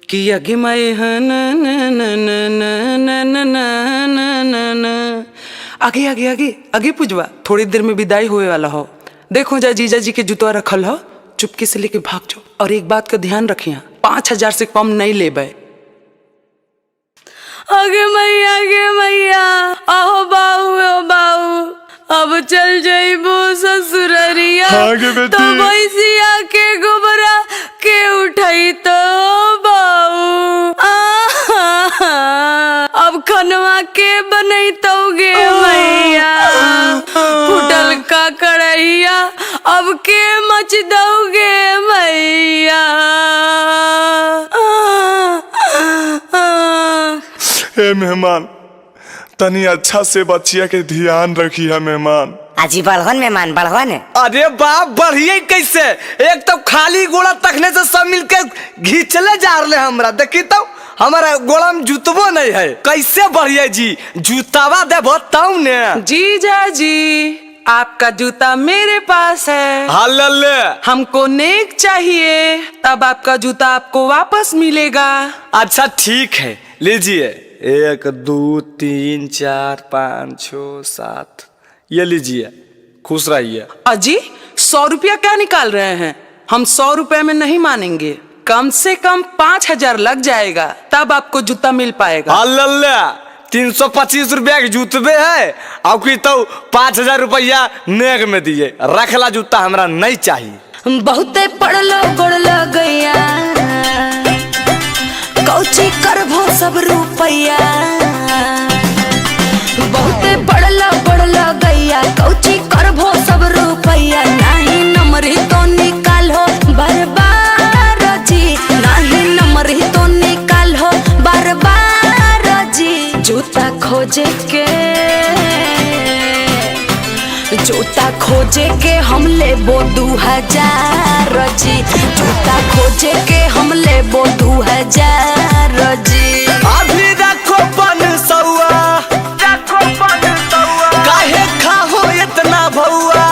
कि अगे मैं न न न न न न न न न न न। आगे आगे आगे आगे पुजवा, थोड़ी देर में विदाई होए वाला हो। देखो जा जीजा जी के जुतवा रखल हो, चुपके से लेके भाग जाओ। और एक बात का ध्यान रखिया, 5,000 से कम नहीं लेबे। अगे मैया, गे मैया, आहो बाऊ, ओ बाऊ, अब चल जइबो ससुररिया। हाँ गे बेटी। तो भैंसिया के गोबरा के उठाई तो बाऊ। आहा, अब खनवा के बनैतो गे मैया, फुटल का कढ़ैया अब के मच दौगे मैया। ए मेहमान, तनी अच्छा से बच्चिया के ध्यान रखी है मेहमान। अजी बढ़वन मेहमान, बढ़वन। अरे बाप, बढ़िए कैसे? एक तो खाली गोड़ा तखने से सब मिलके घिंचले जा रहे हमरा। देखी तो हमारा गोड़ा में जुतबो नहीं है, कैसे बढ़िए जी? जूतावा देबो तब ने। जीजा जी, आपका जूता मेरे पास है। हाँ ले ले। हमको नेक चाहिए, तब आपका जूता आपको वापस मिलेगा। अच्छा ठीक है, लीजिए। 1 2 3 4 5 6 7, ये लीजिए, खुश रहिए। अजी 100 रुपया क्या निकाल रहे हैं? हम 100 रुपए में नहीं मानेंगे, कम से कम 5,000 लग जाएगा, तब आपको जूता मिल पाएगा। हाँ ले ले, 325 रुपया के जूतबे है, और की तो 5,000 रुपया नेग में दिए। रखला जूता हमरा नहीं चाहिए। बहुते पढ़लो गोड़ लगैया, कौची करभो सब रुपैया। बहुते पढ़लो गोड़ लगैया, कौची करभो सब रुपैया। नाही नमरी तो निकालो बार बार जी, नाही नमरी तो निकालो बार बार जी। जूता खोजे के, जूता खोजे के हम लेबो 2,000 जी। जूता खोजे के हम लेबो 2,000 जी। अभी रखो 500, रखो 500, काहे खाहो इतना भौआ,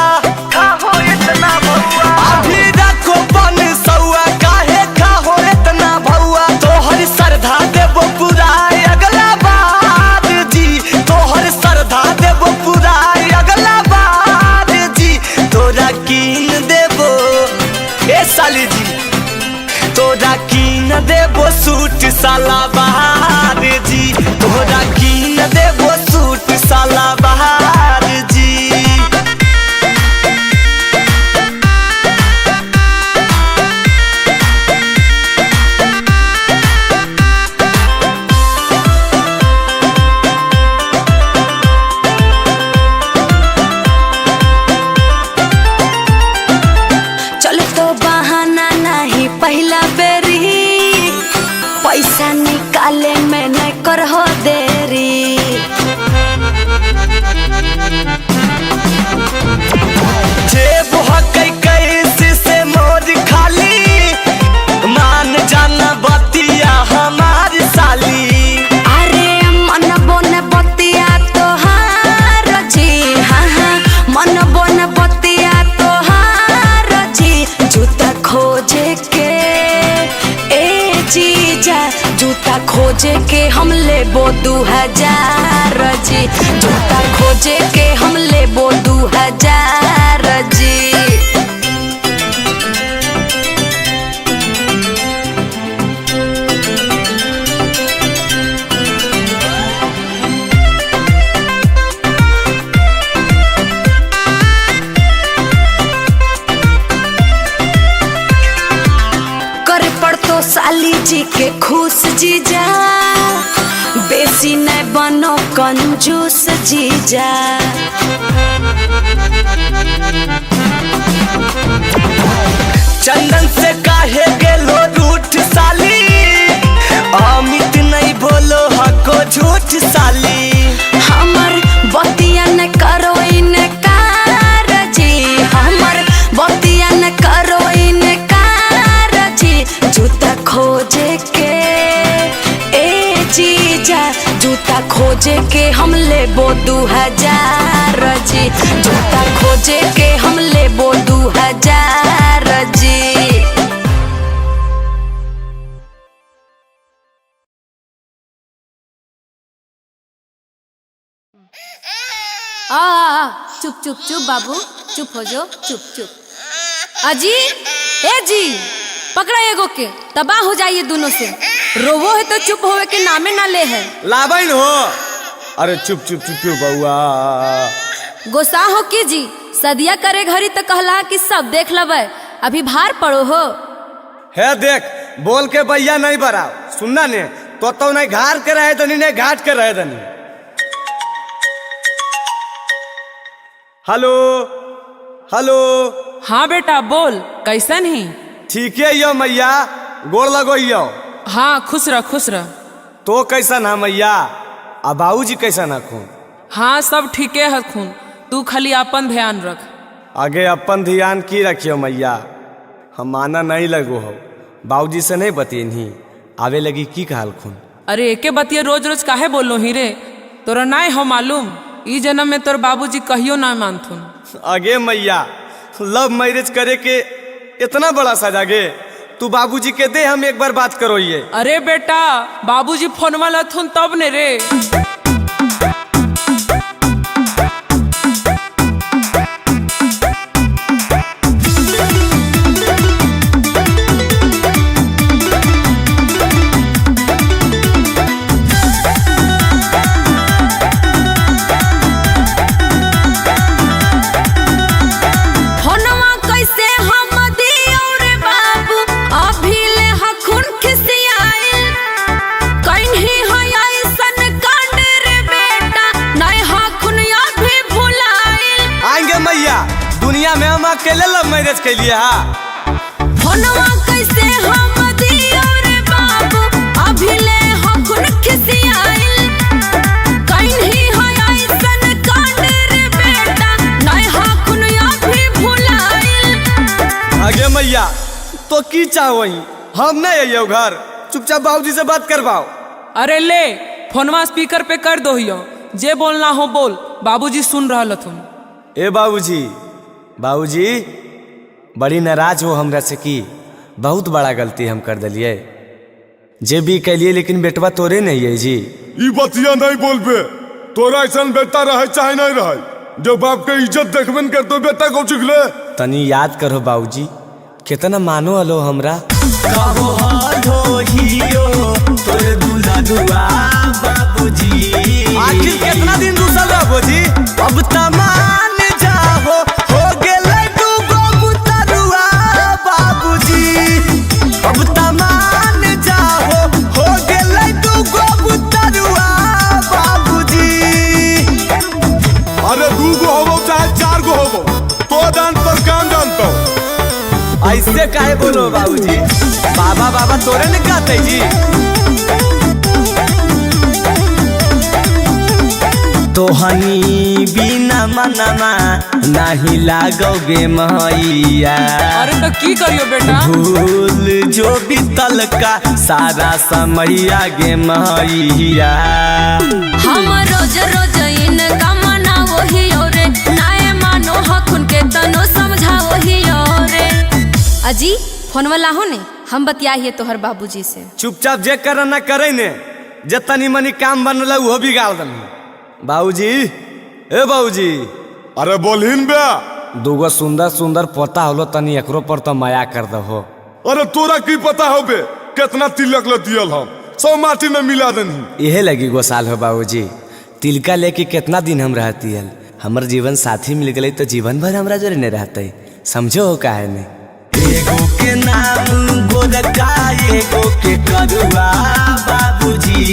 खाहो इतना भौआ। अभी रखो 500, काहे खाहो इतना भौआ। तोहर सरधा देबो पूरा अगला बार जी, तोहर सरधा देबो पूरा अगला बार जी। तोरा कीन देबो ए साली जी, तोरा कीन देबो सूट सलवार जी, तोरा कीन देबो सूट सलवार जी। चल तो बहाना नहीं पहला बेरी, पैसा निकाले में न करहो देरी। जेब हकै कैसे से मोर खाली, मान जाना बतिया हमार साली। अरे मन बोन बतिया तोहार जी, हाँ हाँ मन बोन बतिया तोहार जी। जूता खोजे के ए जीजा, जूता खोजे के हम लेबो 2,000 जी। जूता खोजे के हम लेबो 2,000 जी। कर पड़तो साली जी के खुश जीजा, बेसी न बनो कंजूस जीजा। चंदन से काहे गेलो रूठ साली, अमित नहीं बोलो हको झूठ साली। हमर बतिया न करो इनकार जी, हमर बतिया न करो इनकार जी। जूता खोजे के ए जीजा, जूता खोजे के हम लेबो 2,000 जी। जूता खोजे के हम लेबो 2,000 जी। आ, आ, आ, चुप चुप चुप बाबू, चुप हो जो, चुप चुप। अजी ए जी, पकड़ा एगो के, तबाह हो जाइए दोनों से। रोवो है तो चुप होवे के नामे ना ले है। लाबैन हो। अरे चुप चुप चुप चुप बउआ। गोसा हो की जी, सदिया करे घरी तो कहला कि सब देख लबै, अभी भार पड़ो हो। हे देख, बोल के भैया नहीं बराव, सुनना ने तो नहीं घाट के रहे दनी, नहीं घाट के रहे दनी। हेलो हेलो। हाँ बेटा बोल, कैसन ही? ठीक है यो मैया, गोड़ लगो यो। हाँ खुश रह खुश रह। तो कैसन है मैया, आ बाबूजी कैसन हखून? हाँ सब ठीके हखून, तू खाली अपन ध्यान रख। आगे अपन ध्यान की रखियो मैया, हम माना नहीं लगो हो। बाबूजी से नहीं बतियनी, आवे लगी की कहल खून? अरे एके बतिया रोज रोज काहे बोलो ही रे, तोरा नहीं हो मालूम, ई जन्म में तोर बाबूजी कहियो ना मानथुन। आगे मैया, लव मैरिज करे के इतना बड़ा सजा गे, तू बाबूजी के दे हम एक बार बात करो ये। अरे बेटा बाबूजी फोनवा लथुन तब ने रे। फोनवा कैसे हम दियो रे बाबू, अभी ले हखुन खिसियाइल। कन्ही है ऐसन कांड रे बेटा, नहीं हखुन अभी भुलाइल। आएंगे मैया, दुनिया में हम अकेले लव मैरिज के लिए। हाँ फोनवा कैसे हम दियो रे बाबू, अभी ले हखुन खिसियाइल। कन्ही है ऐसन कांड रे बेटा, नहीं हखुन अभी भुलाइल। आगे मैया तो की चाहो, हम नहीं आइयो घर, चुपचाप बाबूजी से बात करवाओ। अरे ले फोनवा स्पीकर पे कर दो हियो, जे बोलना हो बोल, बाबूजी सुन रहा लथुन। ए बाबूजी, बाबूजी बड़ी नाराज हो हमरा से की, बहुत बड़ा गलती हम कर दिलिए, जे भी कैलिए, लेकिन बेटवा तोरे नहीं है जी। ई बतिया नहीं बोलबे, तोरा ऐसा बेटा रहे चाहे नहीं रहे, जो बाप के इज्जत देखबे न करतो बेटा को चुकले। तनी याद करो बाबूजी, कितना मानो हलो हमरा। आखिर कितना दिन दूसर रहो जी, अब त मान जाहो, हो गेलै दूगो मुतरुआ बाबूजी। अब त मान जाहो, हो गेलै दूगो मुतरुआ बाबूजी। अरे दू गो होबो चाहे चार गो होबो, तो जान पर काम जानतो। ऐसे काहे बोलो बाबूजी, बाबा बाबा तोरे ने कहते जी। तोहनी बिना मनमा नाही लागोगे मैया। अरे तो की करियो बेटा, भूल जो बीतल का सारा समैया गे मैया। हम रोज रोज इनका मनावो ही रे, नाए मानो हखुन के तनो समझावो ही रे। अजी फोनवा लाहो ने, हम बतियाहिए तोहर बाबूजी से। चुपचाप जे कर ना करे ने, जे तनी मनी काम बनल उहो बिगाड़ दनी। बाबूजी, ए बाबूजी। अरे बोलहिन बे। दूगो सुंदर सुंदर पोता होलो, तनी एकरो पर तो माया कर दहो। अरे तोरा की पता होबे कितना तिलक ल दियल हम, सब माटी में मिला देनी। इहे लगी गोसाल हो बाबूजी, तिलका लेके कितना दिन हम रहती हल, हमर जीवन साथी मिल गई तो जीवन भर हमरा जोरे नहीं रहते, समझो हो काहे नहीं। एगो के नाम गोरका, एगो के करुआ बाबूजी।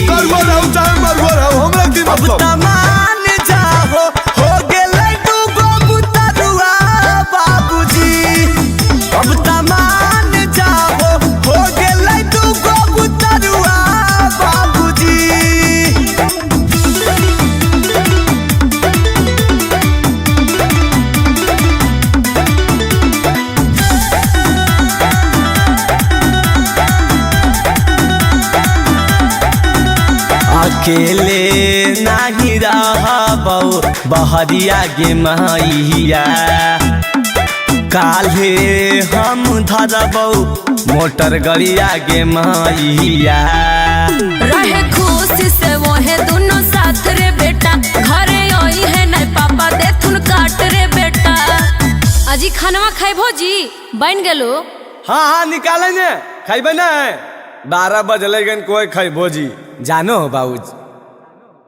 करुआ रहू चाहे मरुआ रहू, हमरा की अब मतलब। त मान जाहो, हो गेलै दूगो मुतरुआ बाबूजी। अब त मान जाहो, हो गेलै दूगो मुतरुआ बाबूजी। अकेले नाही रहबौ बहरिया गे मैया, काल्हे हम धरबौ मोटर गड़िया गे मैया। रहे खुशी से वो है दोनों साथ रे बेटा, घरे आई है नहीं पापा देथुन काट रे बेटा। अजी खानवा खाइबो जी, बन गेलो? हाँ हाँ निकाले ने, खैबे ना। 12 बजले गन कोई खैबो जी। जानो हो बाबूजी,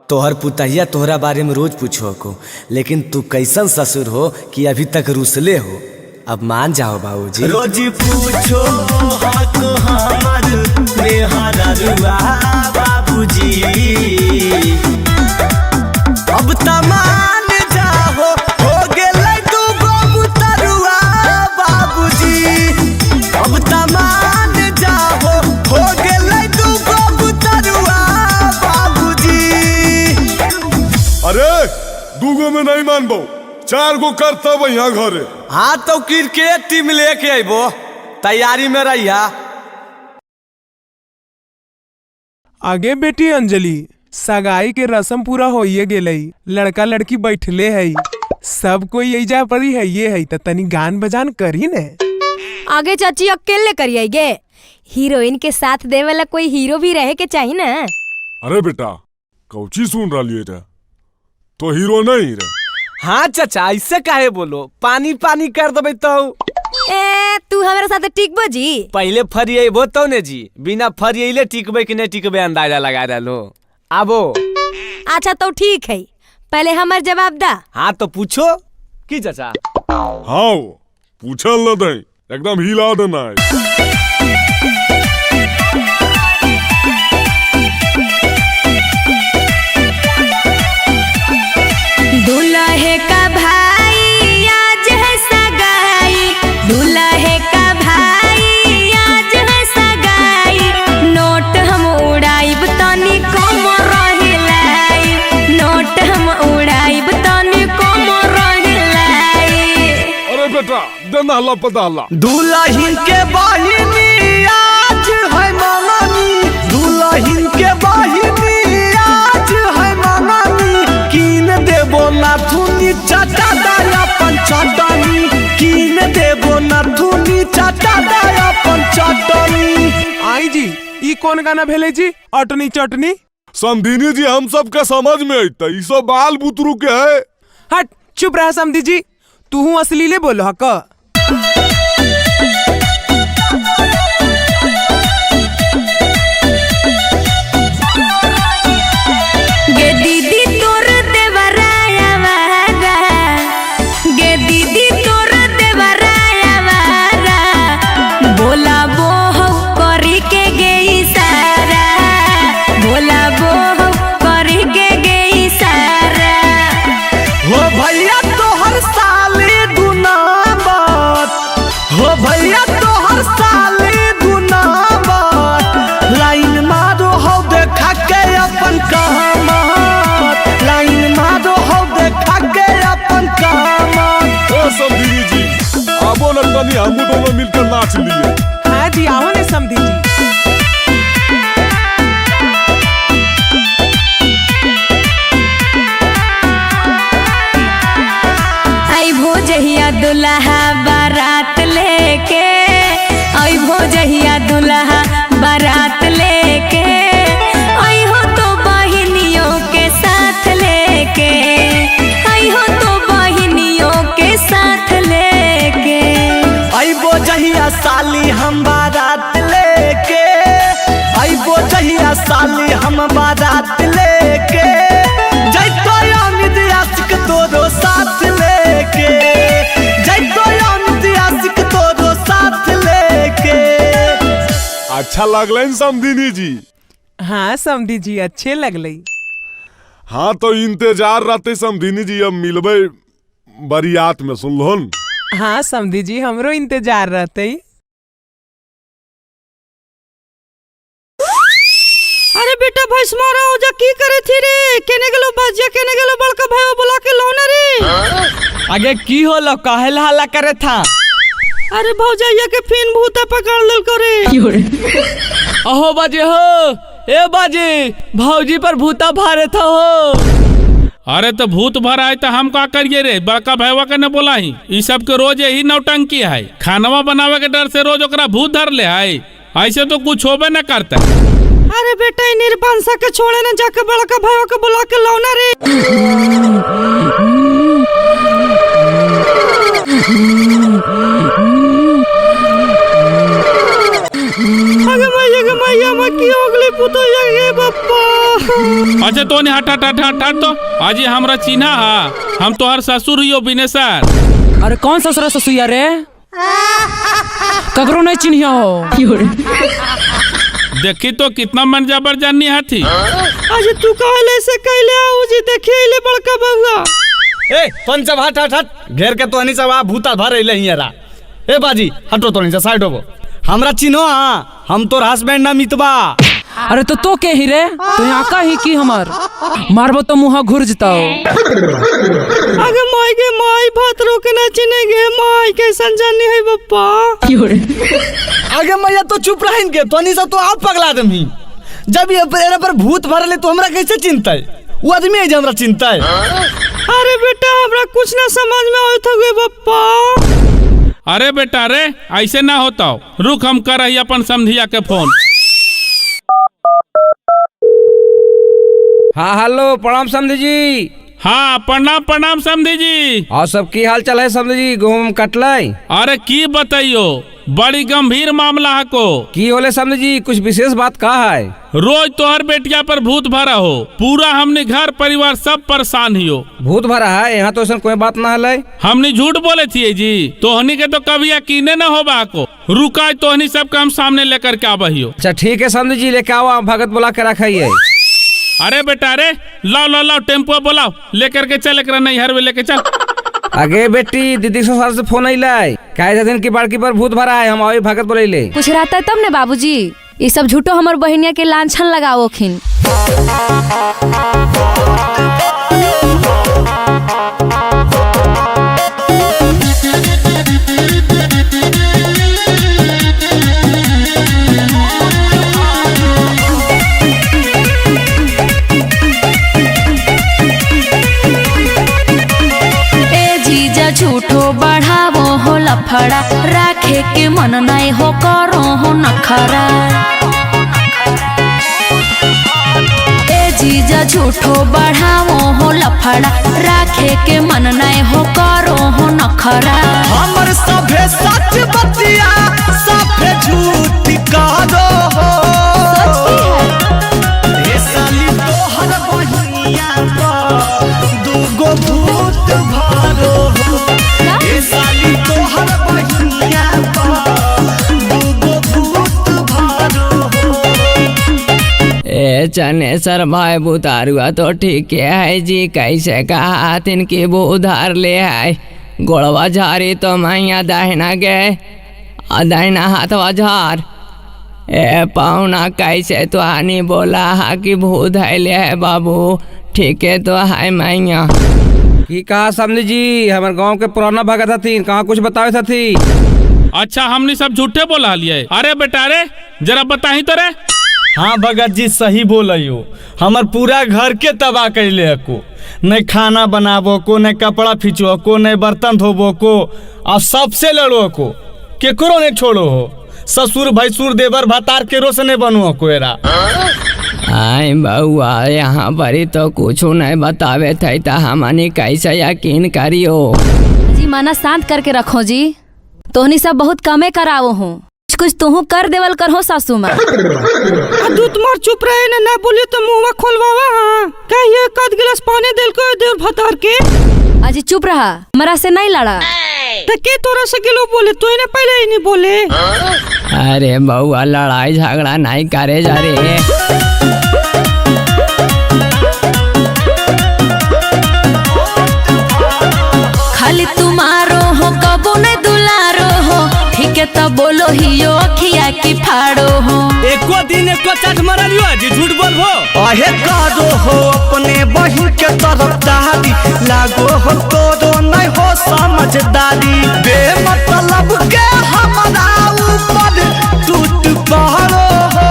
तोहर पुतहिया तोहरा बारे में रोज पूछो को, लेकिन तू कैसन ससुर हो कि अभी तक रुसले हो। अब मान जाओ बाबूजी। रोज पूछो हक हमर मेहरा रुआ बाबूजी, अब तमान जाहो हो गेलै दूगो बुतरुआ बाबूजी। अब तमान जाहो हो गेलै दूगो बुतरुआ बाबूजी। अरे दूगो में नहीं मानबो, 4 गो कर तब यहाँ घरे। हाँ तो क्रिकेट टीम लेके अबो, तैयारी में रहिया। आगे बेटी अंजलि, सगाई के रस्म पूरा होइए गेलई, लड़का लड़की बैठले है, सब कोई एजा परी है ये है, त तनी गान बजान करी ने। आगे चाची अकेले करिए गे, हीरोइन के साथ दे वाला कोई हीरो भी रहे के चाहिए ना। अरे बेटा कौची सुन रही रे, तो हीरो नहीं रे। हाँ चाचा ऐसे काहे बोलो, पानी पानी कर देबे तो। ए तू हमारे साथ टिकबो जी? पहले फरियबो तो ने जी, बिना फरियले टिकबे कि नहीं टिकबे अंदाजा लगा रहो। आबो। अच्छा तो ठीक है, पहले हमार जवाब दा। हाँ तो पूछो की चाचा? हाँ पूछल न दे, एकदम हिला देना है। दूल्हे का भाई आज है सगाई, दूल्हे का भाई आज है सगाई, नोट हम उड़ाइब तनी कम रहिलाई, नोट हम उड़ाइब तनी कम रहिलाई। अरे बेटा देना हल्ला पता हल्ला। दुल्हन के बहिनी आज है मंगनी, दुल्हन के बहिनी आज है मंगनी, कीन देबो नाथुनी चाचा दाया पंचटनी, कीन देबो नाथुनी चाचा दाया पंचटनी। आई जी ई कौन गाना भेले जी, अटनी चटनी? समधिनी जी हम सब के समझ में अइता, ई सब बाल बुतरू के है। हट चुप रहा समधी जी, तू असलीले बोलो हक। गे दीदी तोर देवराया वारा, गे दीदी तोर देवराया वारा, बोला बो हौ करी के गे इशारा, बोला बो हौ करी के गे इशारा। हो भैया तोहर साले दुनाबत, हो भैया तोहर साले दुनाबत, लाइन मारो हो देखा के अपन कामत, लाइन मारो हो देखा के अपन कामत। ओ समधिनी जी आबो न तनी हम दोनों मिलकर नाच लिए। हाँ जी आओ ने समधी जी। अइभो जहिया दुल्हा बारात लेके, अइभो जहिया दुल्हा बारात लेके, अइहो तो बहिनियों के साथ लेके, अइहो तो बहिनियों के साथ लेके। अइबो जहिया साली हम बारात लेके, अइबो जहिया साली हम बारात लेके, जैतो अमित आशिक तोरो साथ लेके, जैतो अमित आशिक तोरो साथ लेके। अच्छा लगलन समधिनी जी? हाँ समधी जी अच्छे लगले। हाँ तो इंतजार रहते समधिनी जी, अब मिलबे बरियात में, सुन लो। हाँ समधी जी हमरो इंतजार रहते। अरे बेटा भैंसमारा ओजा की करे थी रे, केने गेलो बाजिया, केने गेलो बड़का भाई बुला के लाओ ना रे। आगे की होलो, काहे ला हल्ला करे था? अरे भौजाइया के फिन भूता पकड़ लेलको रे। अहो बाजे हो, ए बाजे भौजी पर भूता भारे था हो। अरे तो भूत भर आए तो हम का करिए रे, बड़का भैया के न बोला ही। ई सब के रोज यही नौटंकी है, खानवा बनावे के डर से रोज ओकरा भूत धर ले है, ऐसे तो कुछ होबे न करता। अरे बेटा निर्बंसा के छोड़े ना, जाके बड़का भाई के बुला के लाओ ना रे। अच्छा तो नहीं, हट हट हट हट हट। तो आज हमरा चिन्हा हा, हम तोहर ससुर हियो बिनेसर। अरे कौन ससुरा ससुया रे, ककरो नहीं चिन्हिया हो। देखी तो कितना मन जबर जानी हाथी। आज तू कहले से कहले आओ जी, देखिए ले बड़का बउआ। ए पंचब हट हट हट, घेर के तोहनी सब आ भूता भर अइले हियरा। ए बाजी हटो तोहनी से साइड होबो, हमरा चिन्हो हां, हम तोर हस्बैंड ना मितबा। अरे तो के ही रे, तो यहाँ का ही की हमार मारबो तो मुँह घुर जताओ। अगे माई गे माई, भात रोके ना चिनेगे माई, कैसन जानी है बप्पा। आगे मैया तो चुप रहिन के, तोहनी सब तो आप पगला दमही। जब ये एरा पर भूत भरले तो हमरा कैसे चिंता है, वो आदमी है जो हमरा चिंता है। अरे बेटा हमरा कुछ ना समझ में आवत हवे बप्पा। अरे बेटा रे ऐसे ना होता, रुक हम कर रही अपन समधिया के फोन। हाँ हेलो, प्रणाम समधी जी। हाँ प्रणाम प्रणाम समधी जी। और सब की हाल चाल है समधी जी? गेहूं कटलै? अरे की बताइयो, बड़ी गंभीर मामला है को। की होले समधी जी, कुछ विशेष बात का है? रोज तोहर बेटिया पर भूत भरा हो, पूरा हमने घर परिवार सब परेशान ही हो। भूत भरा है? यहाँ तो ऐसा कोई बात ना है। हमने झूठ बोले थी जी, तोहनी के तो कभी यकीने न हो बा को। रुका तोहनी सब के हम सामने लेकर के आबहियो। अच्छा ठीक है समधी जी, लेके आओ, भगत बुला के रखिए। अरे बेटा रे लाओ लाओ लाओ टेम्पो बुलाओ, लेकर के चल एकरा नैहर में लेके चल। आगे बेटी दीदी ससुराल से फोन अइलै, कहे छथिन कि बड़की पर भूत भरा है, हम अभी भगत बोलैले। कुछ रहता तब ने बाबूजी, ये सब झूठो हमर बहनिया के लांछन लगावोखिन। झूठो बढ़ावो हो लफड़ा, राखे के मन नहीं हो करो हो नखरा। ए जीजा झूठो बढ़ावो हो लफड़ा, राखे के मन नहीं हो करो हो नखरा। हमर सभे सच बतिया सभे झूठ करो हो। सच की है? ए साली तोहर बहिनिया पर दूगो भूत भरो हो। ए साली तोहर बहिनिया पर दूगो भूत भरो हो। ए चनेसर भाई बुतारुआ तो ठीक है जी, कैसे कहा तिनकी वो उधार ले है। गोड़वा झारी तो मैया दाहिना गए, दाहिना हाथवा झार। ए पाहुना कैसे तो आनी बोला हा कि भूत है ले है बाबू, ठीक है तो है मैया। की कहा समझी जी, हमारे गांव के पुराना भगत हथिन, कहाँ कुछ बतावे थी। अच्छा हमने सब झूठे बोला लिए। अरे बेटा रे जरा बताही तो रे। हाँ भगत जी सही बोलियो, हमार पूरा घर के तबाह कैले को, नहीं खाना बनाबो को, नहीं कपड़ा खींचो को, नहीं बर्तन धोबो को, और सबसे लड़ो को, केकरो नहीं छोड़ो हो, ससुर भैंसुर देवर भतार केरो से नहीं बनो को एरा। आय बउआ यहाँ पर तो कुछ नहीं बतावे थे, ता हमनी कैसे यकीन करियो। जी माना शांत करके रखो जी, तोहनी सब बहुत कमे करावो हूँ, कुछ तुहू कर देवल करहो सासू माँ। दूध मार चुप रहे ना, ना बोलिए तो मुँह खोलवावा। हाँ कहिए कद गिलास पानी दिल को देव भतार के। अजी चुप रहा, मरा से नहीं लड़ा। तो के तोरा से गेलो बोले, तो इन्हें पहले ही नहीं बोले। अरे बउआ लड़ाई झगड़ा नहीं करे जा रे। खाली तुम्हारो हो कबो नहीं दुलारो हो, ठीक है तो बोलो ही अखिया की फाड़ो हो। एको दिन एको चाट मरलियो जी, झूठ बोलबो। अहे करो हो अपने बहिन के तरफदारी, लागो हो तोरो नहीं हो समझदारी, बेमतलब के हमरा ऊपर टूट पड़ो हो।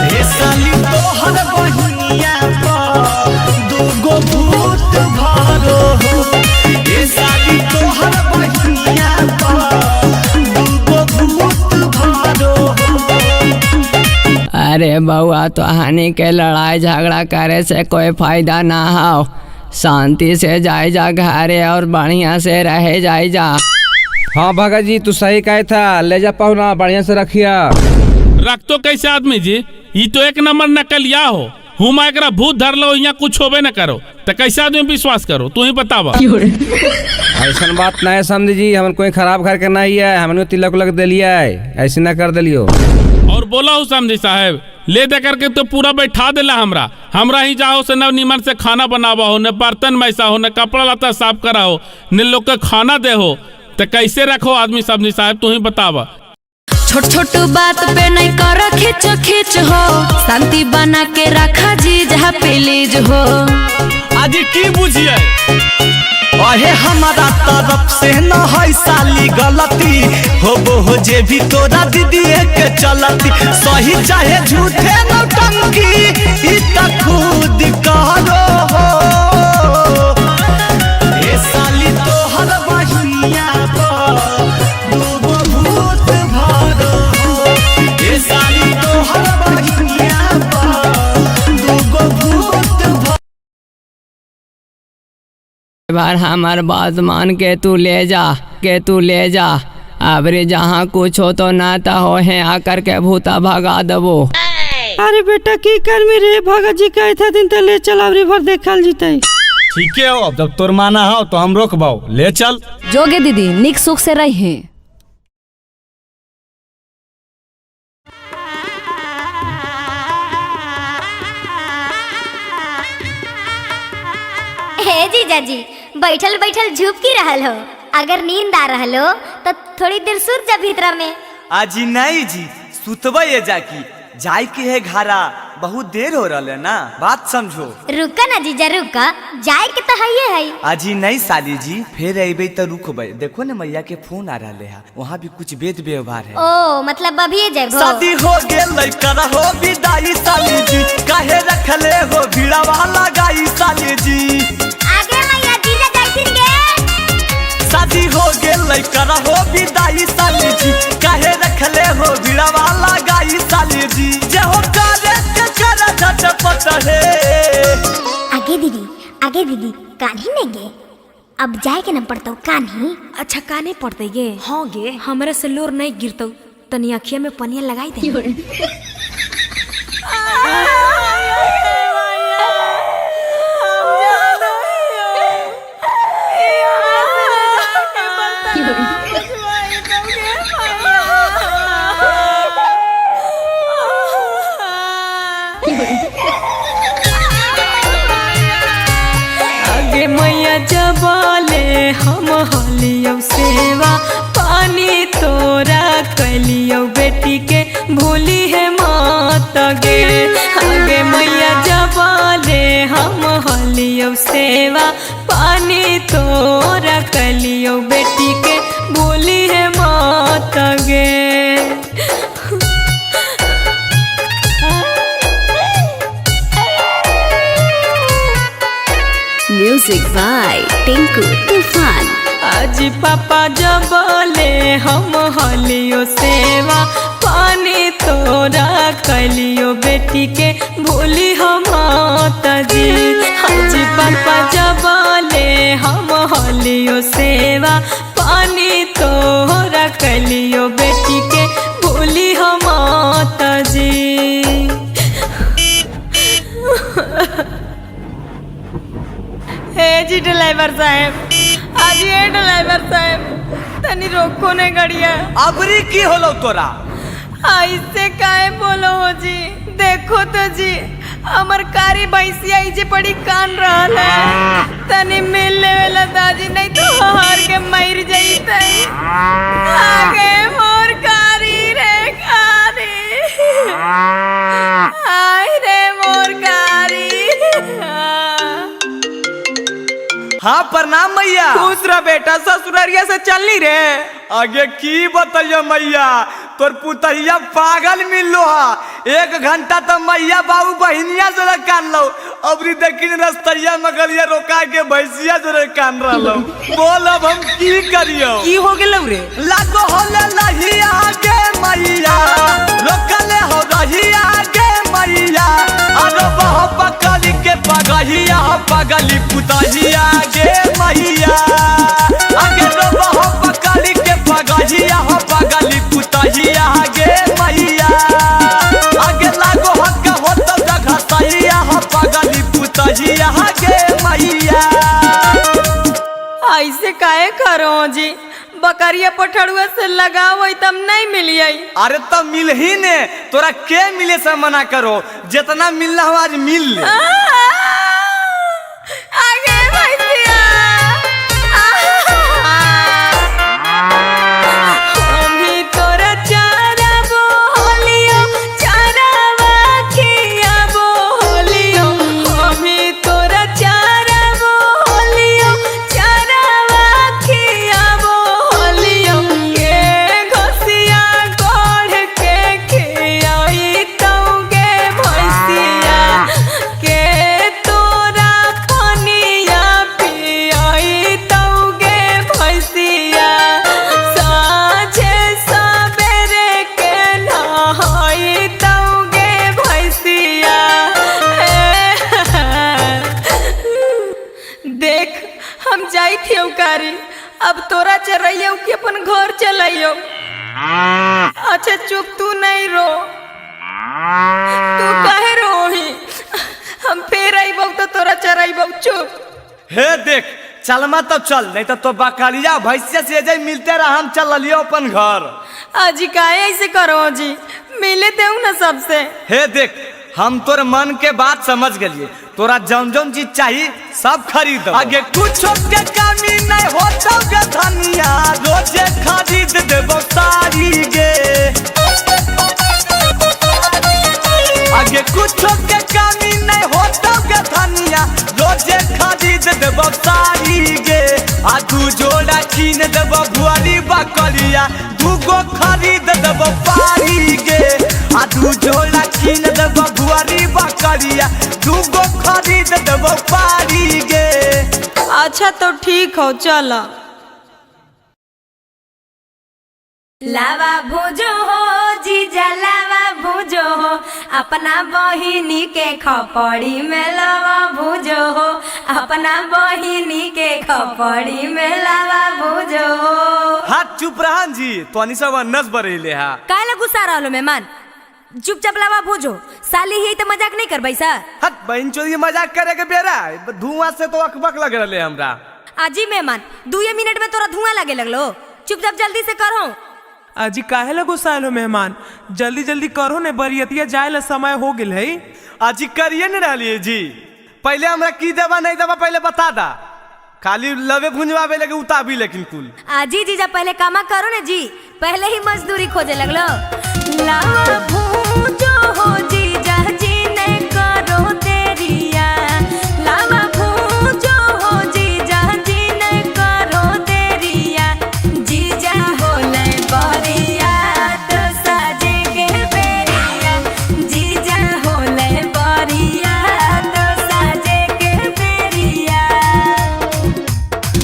हे साली तोहर बहिनिया पर दूगो भूत भरो हो। हे साली तोहर बहिनिया पर दूगो भूत भरो हो। अरे बउआ तो हानि के लड़ाई झगड़ा करे से कोई फायदा ना हो, शांति से जाए जा घरे और बढ़िया से रहे जाए जा। हाँ भगत जी तू सही कहे था, ले जा पहुना बढ़िया से रखिया। रख तो कैसे आदमी जी, ये तो एक नंबर नकलिया हो। हुमा एकरा भूत धर लो, यहाँ कुछ होबे न करो तो कैसे आदमी विश्वास करो, तू ही बतावा। ऐसा बात नहीं समझी जी, हमन कोई खराब घर के नहीं है, हमने तिलक उलक दिलिया है, ऐसे ना कर दिलियो। और बोला हूँ समझी साहेब, ले दे करके तो पूरा बैठा दिला हमरा। हमरा ही जाओ से न नीमन से खाना बनावा हो, न बर्तन मैसा हो, न कपड़ा लता साफ करा हो, न लोग के खाना दे हो, तो कैसे रखो आदमी समझी साहब, तू ही बतावा। छोट छोट बात पे नहीं कर खिंच खिंच हो, शांति बना के रखा जी जहाँ प्लीज हो। आज की बुझिए अहे हमारा तरफ से न है साली गलती, होबो हो जे भी तोरा दीदी के चलती, सही चाहे झूठे नौटंकी ई त खुद करो हो। ए साली तोहर बहिनिया पर दूगो भूत भरो हो, ए साली तोहर बहिनिया पर दूगो भूत भरो। बार हमार बात मान के तू ले जा, के तू ले जा। अबरे जहाँ कुछ हो तो ना ता हो है आकर के भूता भगा दबो। अरे बेटा की कर मेरे भगत जी कहे दिन तो ले चल, अबरी भर देखल जीते। ठीक है हो, अब जब तोर माना हो तो हम रोकबाओ, ले चल। जोगे दीदी निक सुख से रही है। हे जीजा जी, बैठल बैठल झूप की रहल हो, अगर नींद आ रहल हो तो थोड़ी देर सुत जा भीतरा में। आजी नहीं जी, सुतबे ये जाकी, जाय के है घारा, बहुत देर हो रहा है ना, बात समझो। रुका ना जीजा रुका, जाय के तो है है। आजी नहीं साली जी, फिर अबे तो रुकबे, देखो ना मैया के फोन आ रहा है, वहाँ भी कुछ वेद व्यवहार है। ओ मतलब अभी जाए। शादी हो गेल हो विदाई साली जी, काहे रखले हो भीड़ा वाला गाई साली जी। आगे मैया जीजा जाइथिन गे। शादी हो गेल हो विदाई साली जी, काहे रखले हो भीड़ा वाला गाई साली जी। जे हो करे के करा झटपट है। आगे दीदी, आगे दीदी, कान्ही नहीं गे, अब जाए के न पड़तो कान्ही। अच्छा कान्ही पड़ते गे? हाँ गे, हमरा से लोर नहीं गिरतो, तनी अखिया में पनिया लगाई दे। आगे मैया जबले हम हलियौ सेवा, पानी तोरा कैलियौ बेटी के भूली है मात गे। आगे मैया जबले हम हलियौ सेवा, पानी तोरा कैलियौ बेटी के भूली है मात गे। म्यूजिक बाय टिंकू तूफान। आज पापा जबले हम हलियो सेवा, पानी तोरा कैलियो बेटी के भूली हम जी। आज पापा जबले हम हलियो सेवा, पानी तोरा कैलियो बेटी के भूली हम जी। हे जी ड्राइवर साहब, आज ये ड्राइवर साहब तनी रोको ने गड़िया। अबरी की होलो तोरा? ऐसे काहे बोलो हो जी, देखो तो जी हमर कारी भैंसिया इजे पड़ी कान रहल है, तनी मिल लेवेला दाजी, नहीं तो हार के मर जईतई। आगे मोर कारी रे कारी, आय रे मोर कारी। हाँ प्रणाम मैया। खुश रह बेटा, ससुरारिया से चलनी रे। आगे की बताइयो मैया, तोर पुतहिया पागल मिललो हा, एक घंटा तो मैया बाबू बहिनिया जोरे कान लो, अबरी देखिन रस्तैया मगलिया रोका के भैंसिया जोरे कान रहलो। बोल अब हम की करियो? की हो गेलौ रे? लागो होले लहिया गे मैया, रोकले हो रहिया गे मैया, अरे बह पकड़ के पगहिया पगली पुतहिया गे मैया, आगे बह पकड़ के पगहिया पगली पुतहिया गे मैया। करिया पठड़ुआ से लगाओ तब नहीं मिलिए। अरे तब मिल ही ने, तोरा के मिले से मना करो, जितना मिलना हो आज मिल ले। आगे भैया हम तोरा चारा बोलियो चारावा खिया बोलियो, हम तोरा चारा बोलियो चारावा खिया बोलियो, के घोसिया गोड़ के खियाई तौगे भैसिया, के तोरा पनिया पियाई तौगे भैसिया, साझे सबेरे के नहाई तौगे भैसिया। देख हम जाई थे उकारी, अब तोरा चरैयो कि अपन घर चलैयो। अच्छा चुप, तू नहीं रो, तू काहे रोही, हम फिर अइबौ तो तोरा चरैबौ, चुप। हे देख चलमा तब चल, नहीं तो बकरिया भैंसिया से जाए मिलते रहा, हम चल लियो अपन घर। अजी काहे ऐसे करो जी, मिले देऊ ना सबसे। हे देख हम तोर मन के बात समझ गलिए, तोरा जौन जौन चीज चाहिए सब खरीद। आगे कुछ के कमी नहीं होतो गे धनिया, रोजे खरीद देबो सारी गे। आगे कुछ के कमी नहीं होतो गे धनिया, रोजे खरीद देबो सारी गे। आ दू जोड़ा छीन देबो भुआरी बकरिया, दूगो खरीद देबो पारी गे। आ दू जोड़ा छीन देबो भुआरी बकरिया, दूगो खरीद देबो पारी गे। अच्छा तो ठीक हो चला। लावा भुजो हो जीजा लावा भुजो हो, अपना बहिनी के खपड़ी में लावा भुजो हो, अपना बहिनी के खपड़ी में लावा भुजो हो। हाथ चुप रहन जी, तोनी सब अन्नस बरेले हा। काहे गुस्सा रहलो मेहमान, चुपचाप लावा भुजो, साली ही तो मजाक नहीं करबै सर। हट बहन चोरी मजाक करे के बेरा, धुआं से तो अकबक लग रहले हमरा। आजी मेहमान 2 मिनट में तोरा धुआं लगे लगलो, चुपचाप जल्दी से करो। अजी काहे ला गुस्साइल हो मेहमान, जल्दी जल्दी करो ने, बरियतिया जाए ला समय हो गेल है। अजी करिए ने रहलिए जी, पहले हमरा की देवा नहीं देवा पहले बता दा, खाली लवे भुंजवावे लगे उताबी लेकिन कुल। आजी जीजा पहले कामा करो ने जी, पहले ही मजदूरी खोजे लगलो। लावा भूजो हो जीजा जी ने करो देरिया, लावा भूजो हो जीजा जी ने करो देरिया, जीजा होले बरिया तो साजे के बेरिया, जीजा होले बरिया तो साजे के बेरिया।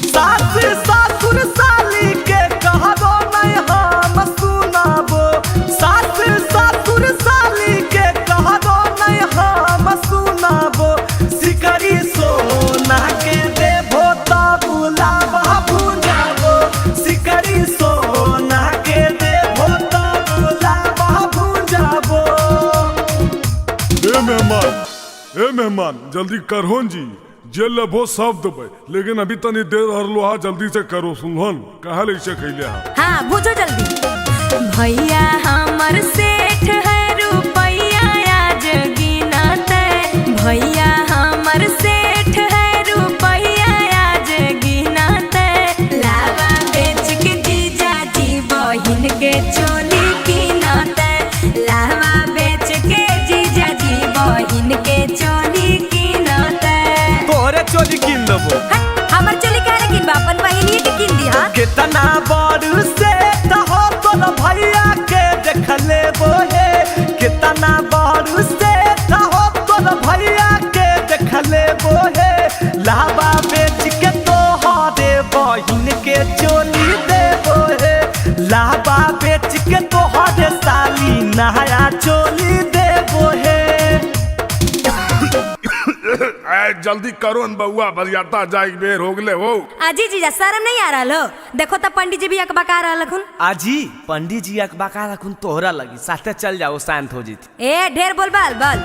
सास सासुर साली के कहबो नहीं हम सुनाबो, सास सासुर साली के कहबो नहीं हम सुनाबो, सिकरी सोना के देबो तब लावा भुजाबो, सिकरी सोना के देबो तब लावा भुजाबो। ए मेहमान, ए मेहमान जल्दी करहोन जी, जे लेबो सब देबै, लेकिन अभी तनी देर हरलो हा, जल्दी से करो सुनहन काहे लैसे खैले हा। हाँ भुजो जल्दी। भैया हमर सेठ है रुपैया आज गिनते, भैया हमर सेठ है रुपैया आज गिनते, लावा बेच के जीजा जी बहिन के चोली किनते, लावा बेच के जीजा जी बहिन के चोली किनते। तोहरे चोली किन देबो। हमर चोली काहे किनबा, अपन बहिनी के किन दी। हां कितना बड़ से हो तोर भैया के देख लेबो हे, कितना बड़ से हो तोर भैया के देख लेबो हे, लावा बेच के तोहरे बहिन के चोली देबो हे, लावा बेच के तोहरे साली नया चोली देबो हे। जल्दी करो न बउआ, बरियाता जाए बेर हो गले हो। आजी जीजा शर्म नहीं आ रहा हो, देखो तो पंडित जी भी अकबका रहल हखुन। आजी पंडित जी अकबका रखुन तोहरा लगी, साथे चल जाओ शांत हो जीती। ए ढेर बोल बाल बाल।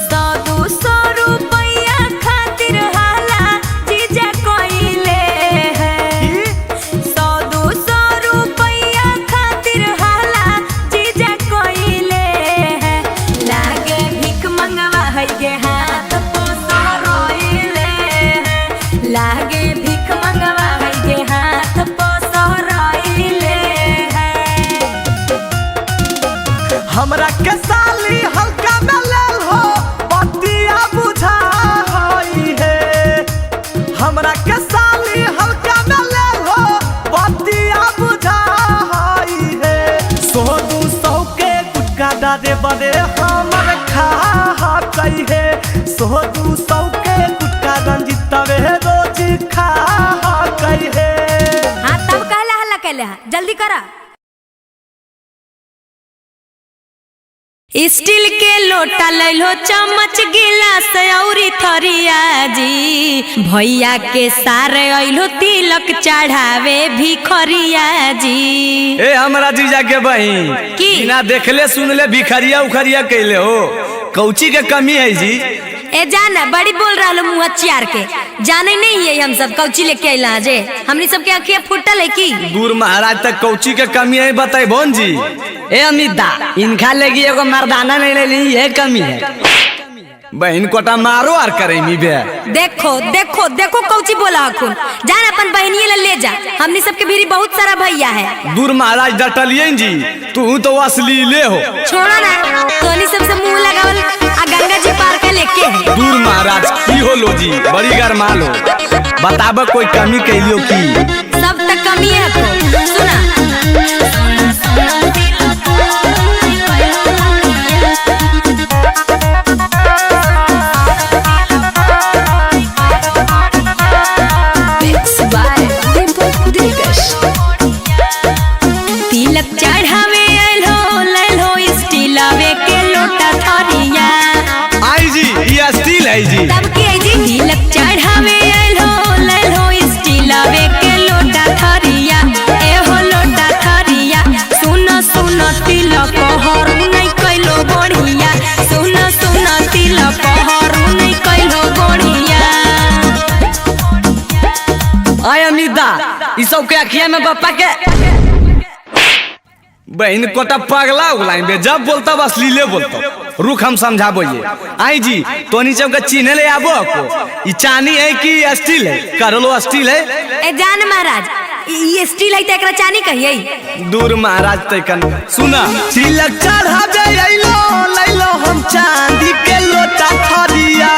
100-200 रुपैया खातिर हाला जीजा कोइले है, डरे बरे हमर खा कहे 100-200 के गुटका रंजितवे रोज खा कहे। हाँ तब कहला हल्ला कैले, जल्दी करा। स्टील के लोटा लैलो चम्मच गिलास औरी थरिया जी, भैया के सारे अइलो तिलक चढ़ावे भिखरिया जी। ए हमरा जीजा के बहिन की बिना देखले सुनले भिखरिया उखरिया कैले हो, कौची के कमी है जी? ए जाना बड़ी बोल रहा लो मुँह चियार के, जाने नहीं है हम सब कौची लेके अइला जे, हमनी सब के आँखिया फूटल है की? दूर महाराज तक कौची के कमी है बताई बोन जी। ए अमित दा इनका लगी एगो मर्दाना नहीं ले ली, ये कमी है। बहन कोटा मारो आर करेमी बे। देखो देखो देखो कौची बोला हकुन, जान अपन बहनिये ले ले जा, हमनी सब के भीरी बहुत सारा भैया है। दूर महाराज डटलियन जी, तू तो असली ले हो। छोड़ो ना तोनी सब से मुंह लगावल आ गंगा जी पार के लेके है। दूर महाराज की हो लो जी, बड़ी गरमाल हो, बताब कोई कमी कैलियो की? सब तक कमी है को सुना। तिलक चढ़ावे आइलो लैलो स्टीलावे के लोटा थरिया। आई जी ये स्टील है जी। तब की आई जी? तिलक चढ़ावे आइलो लैलो स्टीलावे के लोटा थरिया, ए हो लोटा थरिया, सुन सुन तिलक हरू नहीं कैलो बढ़िया, सुन सुन तिलक हरू नहीं कैलो बढ़िया। आय अमित दा ई सब के अखिया में बप्पा के बहन कोटा पगला उगलाई बे, जब बोलता बस लीले बोलता। रुक हम समझाबो ये। आई जी तोनी सब के चिन्हे ले आबो को, ई चानी है कि स्टील है? करलो स्टील है। ए जान महाराज ई स्टील है त एकरा चानी कहिए। दूर महाराज तैकन सुना। तिलक चढ़ावे अइलो लैलो हम चांदी के लोटा थरिया।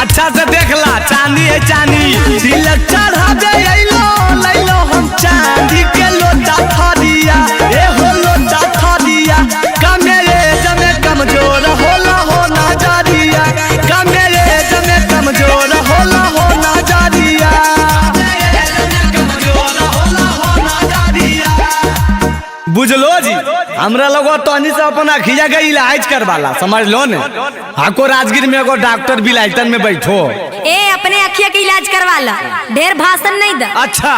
अच्छा से देखला चांदी है चांदी। तिलक चढ़ावे अइलो लैलो हम चांदी के लोटा थरिया, ए हो लोटा थरिया, कमेरे जमे कमजोर होला हो ना जारिया, कमेरे जमे कमजोर होला हो ना जारिया। बुझलो जी हमरा लोग तोनी से अपन अखिया के इलाज करवाला, समझ लो ने। हाको राजगीर में एगो डॉक्टर बिलाइटन में बैठो। ए अपने अखिया के इलाज करवाला, ढेर भाषण नहीं दा। अच्छा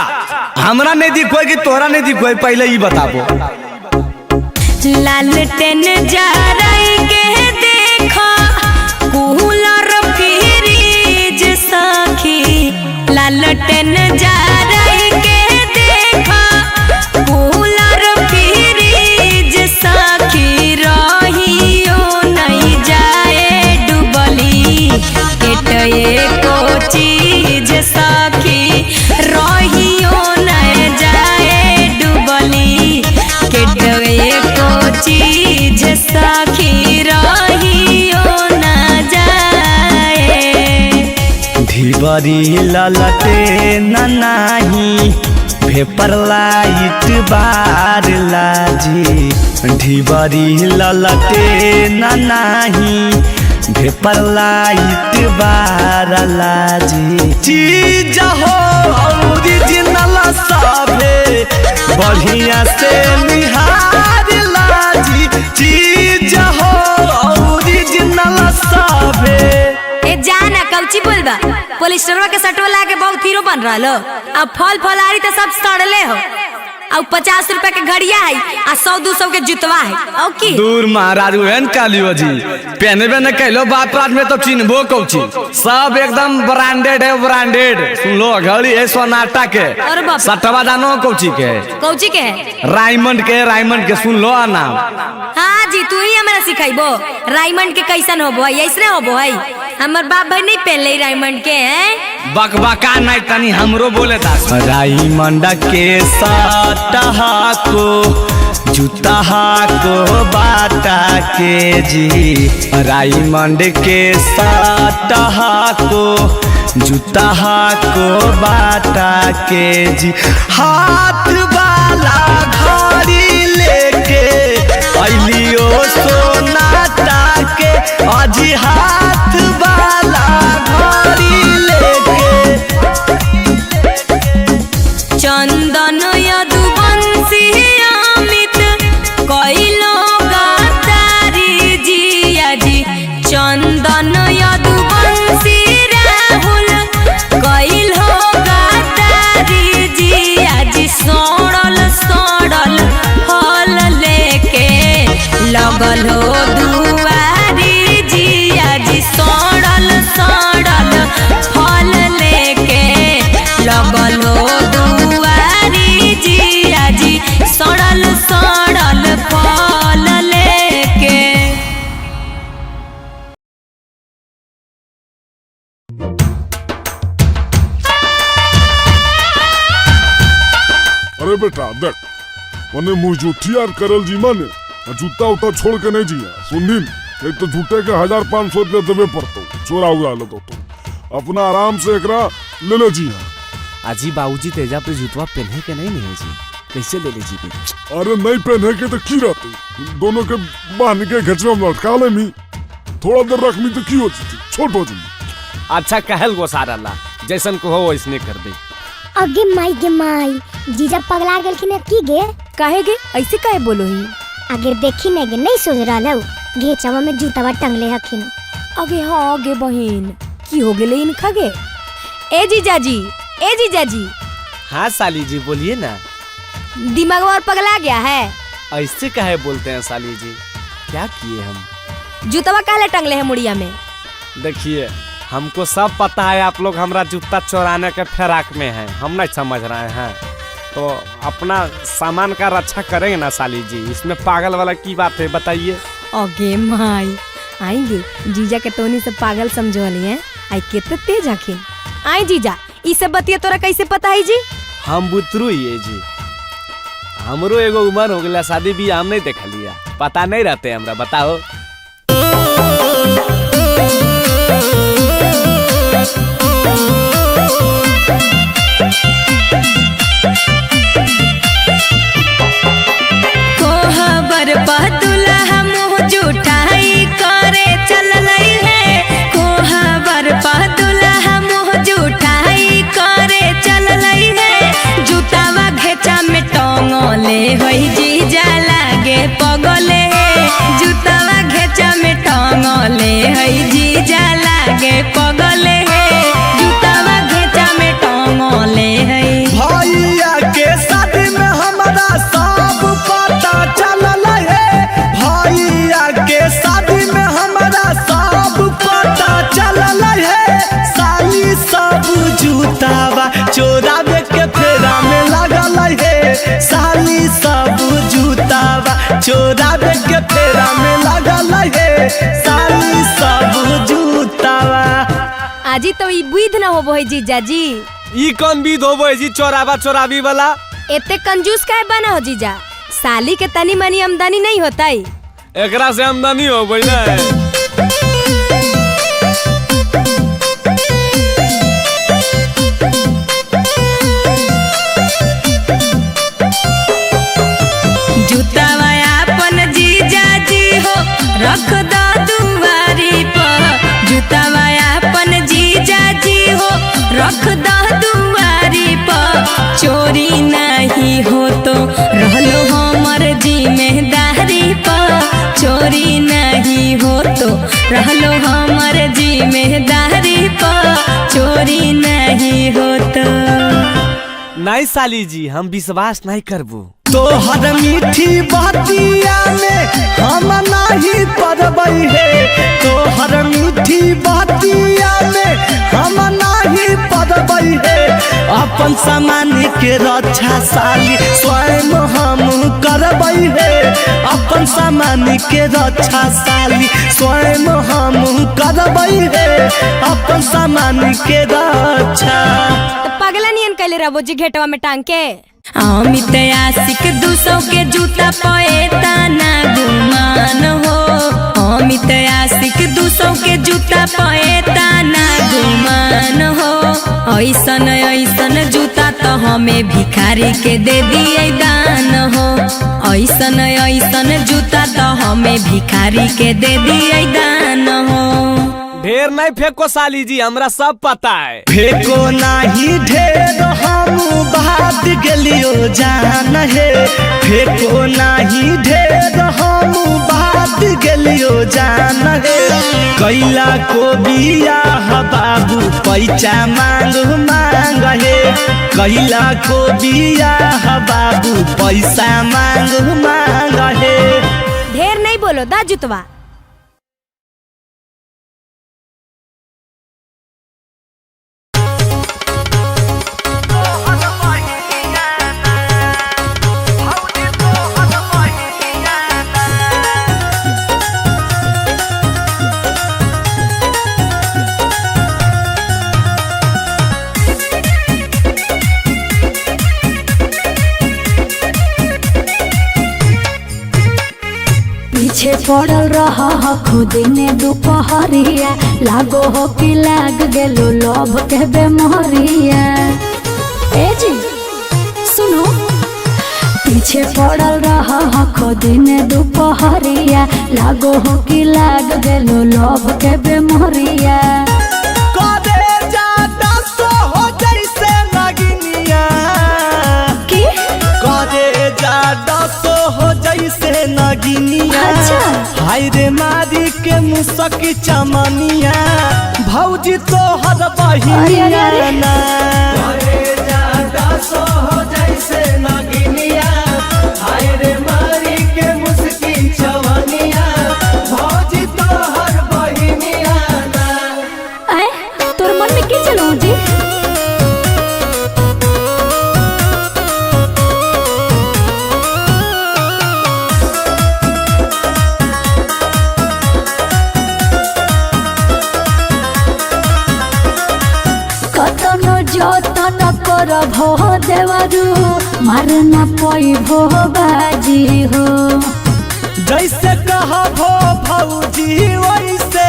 हमरा नहीं दिखोई कि तोरा नहीं दिखोई, पहले ही बताबो। लालटेन जराई के देखा कूलर फ्रिज सखी, लालटेन जराई के देखा कूलर फ्रिज सखी, रहियो नहीं जाए डुबली केटए को चीज सखी, रहियो नहीं जाए डुबली केटए को चीज सखी, रहियो ना जाए। धीवरी ललटे नाही भेपर लाइट बार लाजी, ढिबरी ललटे नाही भेपर लाइट बार लाजी। चीज हो ओरिजिनल सभे बढ़िया से निहार लाजी, चीज हो ओरिजिनल सभे। ए जाना कौची बोलबा, पोलिस्टरवा के सटवा ला के बहुत हीरो बन रहा लो। अब फल फलारी तो सब सड़ले हो, और 50 रुपए के घड़िया है आ 100-200 के जुतवा है। और की दूर महाराज उहन कालियो जी पहने न कहलो बाप रात में तो चिन्हबो कौची, सब एकदम ब्रांडेड है ब्रांडेड। सुन लो घड़ी है सोनाटा के, सटवा जानो कौची के? कौची के है? रायमंड के, रायमंड के सुन लो नाम। हाँ जी तू ही हमरा सिखाइबो रायमंड के कैसन होबो है, ऐसने होबो है। हमर बाप भाई नहीं पहन ले रायमंड के हैं। बकबका नहीं तनी हमरो बोले ता। रायमंड के साटा को जूता को बाटा के जी, रायमंड के साटा को जूता को बाटा के जी। हाथ वाला घड़ी लेके अलियो सोना चंदन यदुवंशी अमित कइलो गद्दारी जिया जी। चंदन यदुवंशी राहुल कइलो गद्दारी जिया जी। सड़ल सड़ल फल लेके लगल हो दुआरी जिया जी। सड़ल सड़ल फल लेके लगल हो दुआरी जिया जी। सड़ल सड़ल फल लेके। अरे बेटा देख, मने मुँह जूठी यार करल जी माने जूता उता छोड़ के नहीं जिया सुननी। एक तो झूठे के 1500 रुपया देवे पड़तो, चोरा उड़ा ले तो अपना आराम से एकरा ले ले जी। अजी बाबूजी तेजा पे जूतवा पहने के नहीं नहीं जी, कैसे ले ले जी? अरे नहीं पहने के तो की रहते, दोनों के बांध के घचवा में लटका ले मी, थोड़ा देर रख मी तो की होती, छोट हो जी। अच्छा कहल गोसारा ला, जैसन को हो वैसने कर दे। अगे माई गे माई, जीजा पगला गेलखिन की गे? काहे गे ऐसे काहे बोलो ही? अगर देखी नहीं गे नहीं सोच रहा हूँ, घेचवा में जूतावा टंगले हखिन। अगे हाँ गे बहिन, की हो गेले इनका गे? ए जीजा जी, ए जीजा जी। हाँ साली जी बोलिए ना। दिमाग और पगला गया है? ऐसे काहे बोलते हैं साली जी, क्या किए हम? जूतावा काहे टंगले हैं मुड़िया में? देखिए हमको सब पता है, आप लोग हमारा जूता चुराने के फिराक में हैं, हम नहीं समझ रहे हैं। तो अपना सामान का रक्षा करेंगे ना साली जी, इसमें पागल वाला की बात है बताइए। अगे माई आएंगे जीजा के तोनी सब पागल समझो हैं, आई कितने तेज आखिन। आई जीजा ई सब बतिया तोरा कैसे पता है जी? हम बुतरू ही जी, हमरो एगो उम्र हो गया, शादी भी हम नहीं देख लिया, पता नहीं रहते हमरा, बताओ। कोहबर पतुला मुँह जुठाई करे चललई है। कोहबर पतुला मुँह जुठाई करे चललई है। जूतावा घेचा में टंगले होई जीजा लागे पगले। जूतावा घेचा में टंगले होई जीजा लागे पगले। जूतावा घेचा में टंगले है। भैया के शादी में हमारा सब पता चलल है। भैया के शादी में हमारा सब पता चलल है। साली सब जूतावा चोरावे के फेरा में लगल है। साली सब जूतावा चोरावे के फेरा में लगल है। साली सब जूतावा। आजी तो ई विध ना होबो है जीजा जी। ई कौन विध होबो है जी, चोरावा चोरावी वाला? एते कंजूस काहे बना हो जीजा, साली के तनी मनी आमदनी नहीं होता है। एकरा से आमदनी होबे ना। जूतावा अपन जीजा जी हो रख दो दुआरी पर। जूतावा अपन जीजा जी हो रख दो दुआरी पर। चोरी नहीं हो तो रहलो हमर जिम्मेदारी पर। चोरी नहीं हो तो रहलो हमर जिम्मेदारी पर। चोरी नहीं हो तो। नहीं साली जी हम विश्वास नहीं करबो। तोहर मीठी बतिया में हम नहीं पड़बै है। तोहर मीठी बतिया में हम नहीं पड़बै है। अपन सामान के रक्षा साली स्वयं हम करबै है। अपन सामान के रक्षा साली स्वयं हम करबै है। अपन सामान के रक्षा। पगला नियन कैले रहो जी घेटवा में टांग के। अमित आशिक 200 के जूता पे ताना गुमान हो। अमित आशिक 200 के जूता पे ताना गुमान हो। ऐसन ऐसन जूता तो हमें भिखारी के दे दिए दान हो। ऐसन ऐसन जूता तो हमें भिखारी के दे दिए दान हो। ढेर नहीं फेंको साली जी, हमरा सब पता है। फेंको नहीं ढेर हम बात गेलियो जान हे, फेको नाही ढेर हम बात गेलियो जान हे। कैला को बियाह बाबू पैसा मांग मांग हे, कैला को बियाह बाबू पैसा मांग मांग हे। ढेर नहीं बोलो दा जुतवा। पीछे पड़ल रह खुदिने दुपहरिया, लागो हो कि लाग गेलो लोभ के बेमरिया। ए जी सुनो, पीछे पड़ल रह खुदिने दुपहरिया, लागो हो कि लाग गेलो लोभ के बेमरिया। अच्छा। हाय रे मारी के मुसक चमनिया, भौजी तोहर बहिनिया ना। अरे जादा सो हो जैसे नगिनिया, हाय रे मारी के मुसकी चमनिया, भौजी तोहर बहिनिया ना। आए तोर मन में की चलो जी? जतन करभो देवरू मारना पैभो बाजी हो, जैसे कहबो भौजी वैसे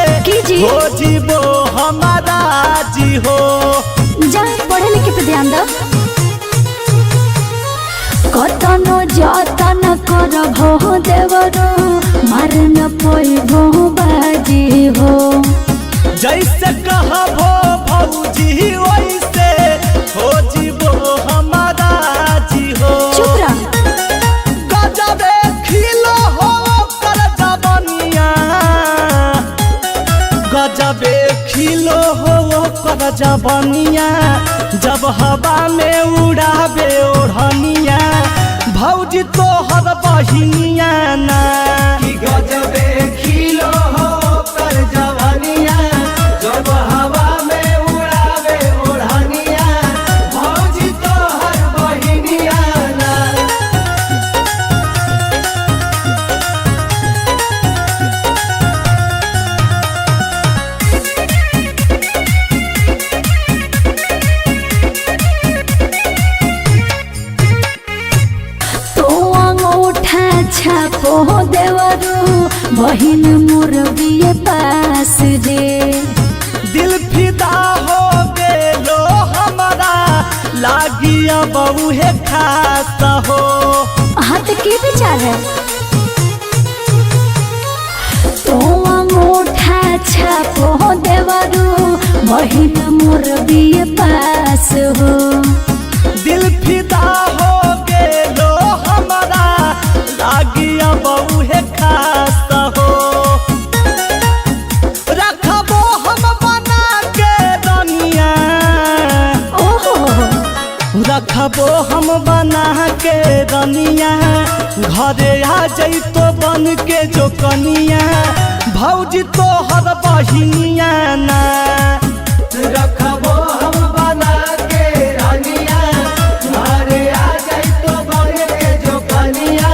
हो जीवो हमारा जी हो। जा पढ़े लिखे पे ध्यान दो। कतनो जतन करभो देवरू मारना पैभो बाजी हो, जैसे कहबो भौजी वैसे हो जीवो हमारा जी हो। चुप रह। गजबे खिलो हो कर जबनिया, गजबे खिलो हो कर जबनिया, जब हवा में उड़ाबे ओढ़निया, भौजी तोहर बहिनिया ना। गजबे खिलो हो कर जबनिया, जब हवा में उड़ावे ओढ़निया, भौजी तोहर बहिनिया ना। तो अंगूठा छापो देवरू बहिन मोर बिये पास जे, दिल फिदा हो गेलो हमारा लागिया बहु खास हो। हाथ की विचार है? तो अंगूठा छापो देवरू बहिन मोर बिये पास हो, दिल फिदा हो गेलो हमारा लागिया बहु खास हो। रखबो हम बना के रनिया, रखबो हम बना के रनिया, घरे आ जैतो बन के जो कनिया, भौजी तोहर बहिनिया ना। रखबो हम बना के रनिया, घरे आ जैतो बन के जो कनिया,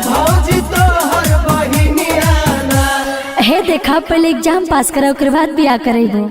भौजी तोहर बहिनिया ना। हे देखा पहले एग्जाम पास करा ओकर बाद बियाह करेबो।